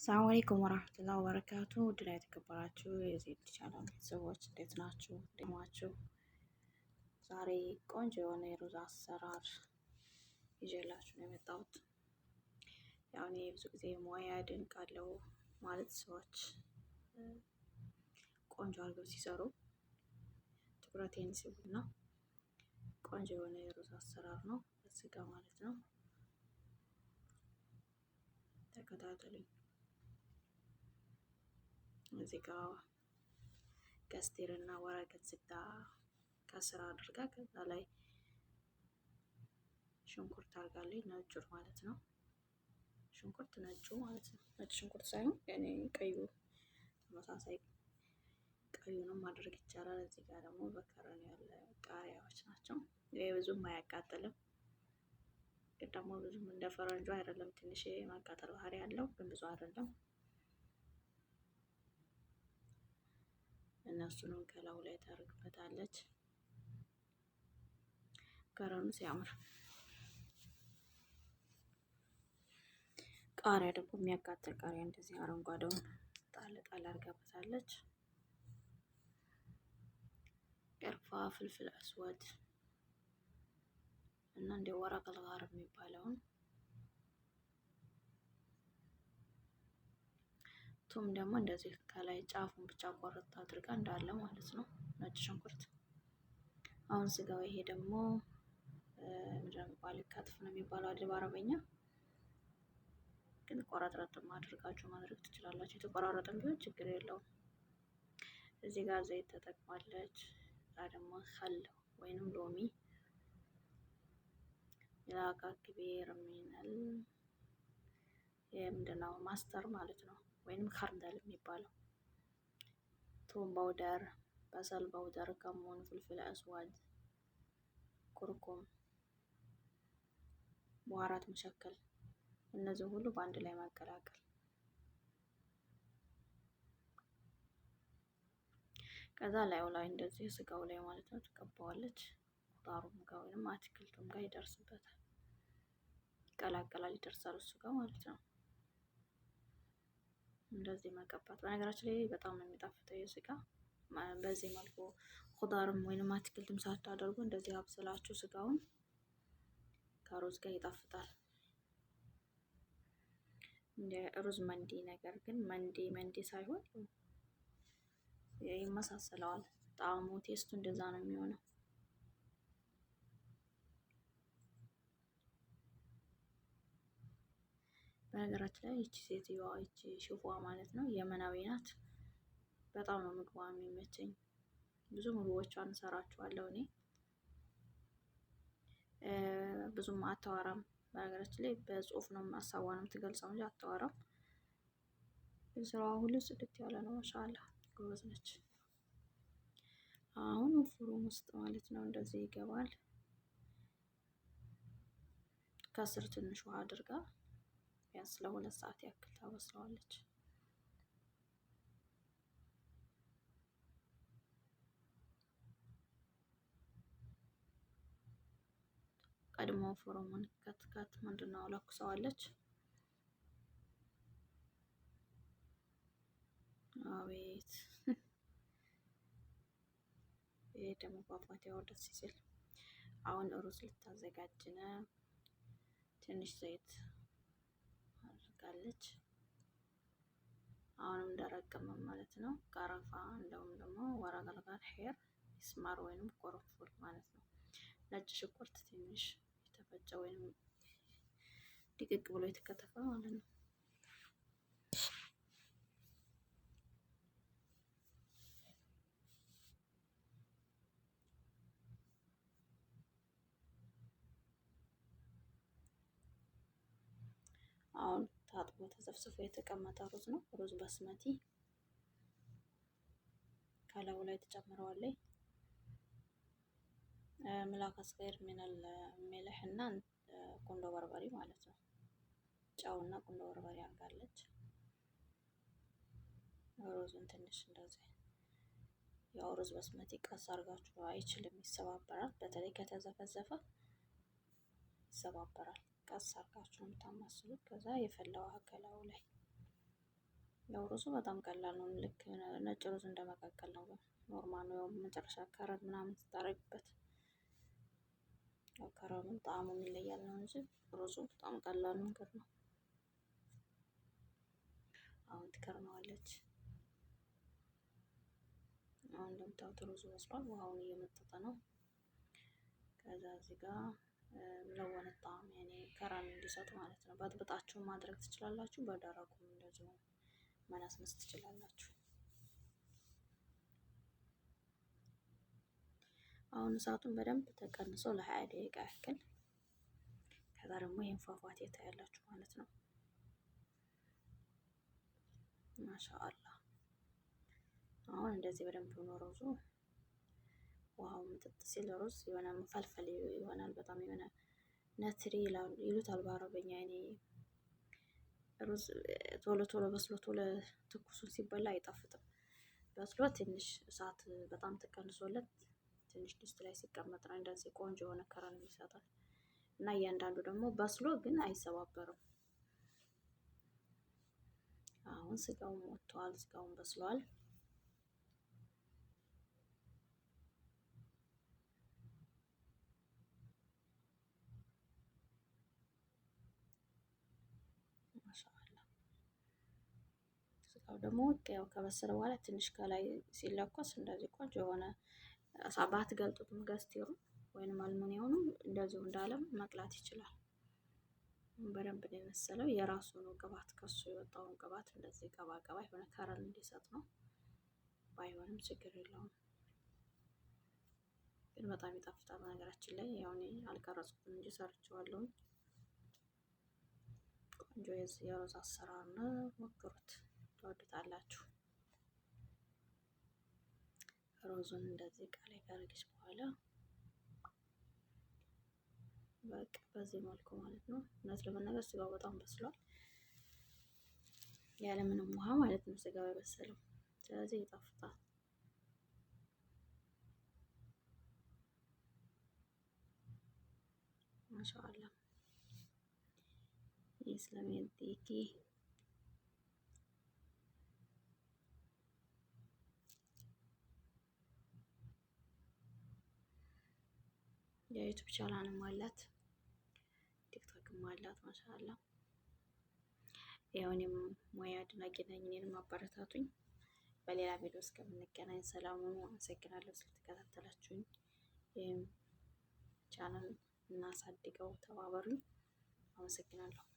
سلام عليكم ورحمة الله وبركاته። ውድና የተከበራችሁ የዜድ ቻናል ቤተሰቦች እንዴት ናችሁ? እንዴት ናችሁ? ዛሬ ቆንጆ የሆነ የሩዝ አሰራር ይዤላችሁ ነው የመጣሁት። ያው እኔ ብዙ ጊዜ ሙያ አደንቃለሁ ማለት ሰዎች ቆንጆ አድርገው ሲሰሩ ትኩረቴን ሲቡና ቆንጆ የሆነ የሩዝ አሰራር ነው በስጋ ማለት ነው። ተከታተሉኝ። እዚህ ጋ قصدير እና ورقة زبدة ከስር አድርጋ ከዛ ላይ ሽንኩርት አድርጋለች። ነጩ ማለት ነው። ሽንኩርት ነጩ ማለት ነው። ነጭ ሽንኩርት ሳይሆን ያኔ ቀዩ ተመሳሳይ ቀዩንም ማድረግ ይቻላል። እዚህ ጋር ደግሞ በከረን ያለ ቃሪያዎች ናቸው። ይሄ ብዙም አያቃጥልም፣ ግን ደግሞ ብዙም እንደ ፈረንጁ አይደለም። ትንሽ የማቃጠል ባህሪ ያለው ግን ብዙ አይደለም። እነሱንም ከላዩ ላይ ታደርግበታለች። ከረኑ ሲያምር ቃሪያ ደግሞ የሚያቃጥል ቃሪያ እንደዚህ አረንጓዴውን ጣል ጣል አድርጋበታለች። قرفة፣ فلفل أسود እና እንደ ورق الغار የሚባለውን ثوم ደግሞ እንደዚህ ከላይ ጫፉን ብቻ ቆረጥ አድርጋ እንዳለ ማለት ነው። ነጭ ሽንኩርት። አሁን ስጋው ይሄ ደግሞ ምንድን ነው የሚባለው? كتف ነው የሚባለው አይደል በአረበኛ። ግን ቆረጥረጥም አድርጋችሁ ማድረግ ትችላላችሁ። የተቆራረጠም ቢሆን ችግር የለውም። እዚህ ጋር ዘይት ተጠቅማለች። እዛ ደግሞ خل ወይንም ሎሚ ملعقة كبير من ال የምንድነው mustard ማለት ነው ወይንም خردل የሚባለው ثوم powder፣ بصل powder፣ كمون፣ فلفل أسود፣ كركم፣ بهارات مشكل እነዚህ ሁሉ በአንድ ላይ ማቀላቀል። ከዛ ላዩ ላይ እንደዚህ ስጋው ላይ ማለት ነው ትቀባዋለች። خضار ኡም ጋር ወይንም አትክልቱም ጋር ይደርስበታል፣ ይቀላቀላል፣ ይደርሳል እሱ ጋር ማለት ነው። እንደዚህ መቀባት። በነገራችን ላይ በጣም ነው የሚጣፍጠው የስጋ በዚህ መልኩ خضار ም ወይንም አትክልትም ሳታደርጉ እንደዚህ አብስላችሁ ስጋውን ከሩዝ ጋር ይጣፍጣል። እንደ ሩዝ መንዲ ነገር ግን መንዲ መንዲ ሳይሆን ይመሳሰለዋል። ጣዕሙ taste ኡ እንደዛ ነው የሚሆነው። በነገራችን ላይ ይቺ ሴትዮዋ ይቺ ሽፏ ማለት ነው የመናዊ ናት። በጣም ነው ምግቧ የሚመቸኝ። ብዙ ምግቦቿን እሰራችኋለሁ እኔ። ብዙም አታወራም። በነገራችን ላይ በጽሁፍ ነው ሀሳቧን የምትገልጸው እንጂ አታወራም። ግን ስራዋ ሁሉ ጽድት ያለ ነው። ما شاء الله ጎበዝ ነች። አሁን فرن ውስጥ ማለት ነው እንደዚህ ይገባል። ከስር ትንሽ ውሃ አድርጋ ቢያንስ ለ2 ሰዓት ያክል ታበስለዋለች። ቀድሞ فرن ኡን ከትከት ምንድነው ለኩሰዋለች። አቤት ይሄ ደግሞ ፏፏቴው ደስ ሲል። አሁን ሩዝ ልታዘጋጅ ነው። ትንሽ ዘይት አድርጋለች። አሁንም ደረቅ ቅመም ማለት ነው። ቀረፋ እንደውም ደግሞ ورق الغار ሄር مسمار ወይንም قرنفل ማለት ነው። ነጭ ሽንኩርት ትንሽ የተፈጨ ወይንም ድቅቅ ብሎ የተከተፈ ማለት ነው። አሁን ታጥቦ ተዘፍዝፎ የተቀመጠ ሩዝ ነው። ሩዝ basmati ከላዩ ላይ ተጨምረዋለች። ملعقة صغير من الملح እና ቁንዶ በርበሬ ማለት ነው። ጨውና ቁንዶ በርበሬ አድርጋለች። ሩዙን ትንሽ እንደዚህ ያው ሩዝ basmati ቀስ አድርጋችሁ አይችልም፣ ይሰባበራል። በተለይ ከተዘፈዘፈ ይሰባበራል። ቀስ አድርጋችሁ ነው የምታማስሉት። ከዛ የፈላ ውሃ ከላዩ ላይ ያው ሩዙ በጣም ቀላል ነው። ልክ ነጭ ሩዝ እንደመቀቀል ነው። Normal ነው። ያው መጨረሻ color ምናምን ስታደርግበት ያው color ኡን ጣዕሙን ይለያል ነው እንጂ ሩዙ በጣም ቀላል ነገር ነው። አሁን ትከርነዋለች። አሁን እንደምታዩት ሩዙ በስሏል። ውሃውን እየመጠጠ ነው። ከዛ እዚህ ጋር ملون طعام ያኔ color እንዲሰጥ ማለት ነው። በጥብጣችሁ ማድረግ ትችላላችሁ። በደረቁም እንደዚሁ መነስነስ ትችላላችሁ። አሁን እሳቱን በደንብ ተቀንሶ ለ20 ደቂቃ ያክል፣ ከዛ ደግሞ ይህን ፏፏቴ ታያላችሁ ማለት ነው። ማሻአላህ። አሁን እንደዚህ በደንብ ሆኖ ሩዙ ውሃው ምጥጥ ሲል ሩዝ የሆነ መፈልፈል ይሆናል። በጣም የሆነ ነትሪ ይሉታል በአረበኛ። እኔ ሩዝ ቶሎ ቶሎ በስሎ ቶሎ ትኩሱን ሲበላ አይጣፍጥም። በስሎ ትንሽ እሳት በጣም ተቀንሶለት ትንሽ ድስት ላይ ሲቀመጥ ነው እንደዚህ ቆንጆ የሆነ color ይሰጣል። እና እያንዳንዱ ደግሞ በስሎ ግን አይሰባበርም። አሁን ስጋውን ወጥቷል። ስጋውን በስሏል። ማሻአላ። ስጋው ደግሞ ያው ከበሰለ በኋላ ትንሽ ከላይ ሲለኮስ እንደዚህ ቆንጆ የሆነ ባትገልጡትም ገስቲሩ ወይንም አልሙኒየሙንም እንደዚሁ እንዳለም መቅላት ይችላል። በደንብ ነው የመሰለው። የራሱ ነው ቅባት፣ ከሱ የወጣውን ቅባት እንደዚህ ቀባ ቀባ የሆነ color እንዲሰጥ ነው። ባይሆንም ችግር የለውም፣ ግን በጣም ይጣፍጣል። በነገራችን ላይ ያው እኔ አልቀረጽኩትም እንጂ ሰርቼዋለሁኝ። ቆንጆ የሩዝ አሰራር ነው። ሞክሩት፣ ትወዱታላችሁ። ሩዙን እንደዚህ እቃ ላይ ካደረገች በኋላ በቃ በዚህ መልኩ ማለት ነው። እውነት ለመናገር ስጋው በጣም በስሏል፣ ያለምንም ውሃ ማለት ነው ስጋው የበሰለው። ስለዚህ ይጣፍጣል። ማሻአላ። يسلم يديكي። የ YouTube ቻናልም አላት፣ ቲክቶክም አላት። ማሻአላ። ያው እኔም ሙያ አድናቂ ነኝ። እኔንም አበረታቱኝ። በሌላ ቪዲዮ እስከምንገናኝ ሰላም ሁኑ። አመሰግናለሁ ስለተከታተላችሁኝ። ይህም ቻናል እናሳድገው፣ ተባበሩኝ። አመሰግናለሁ።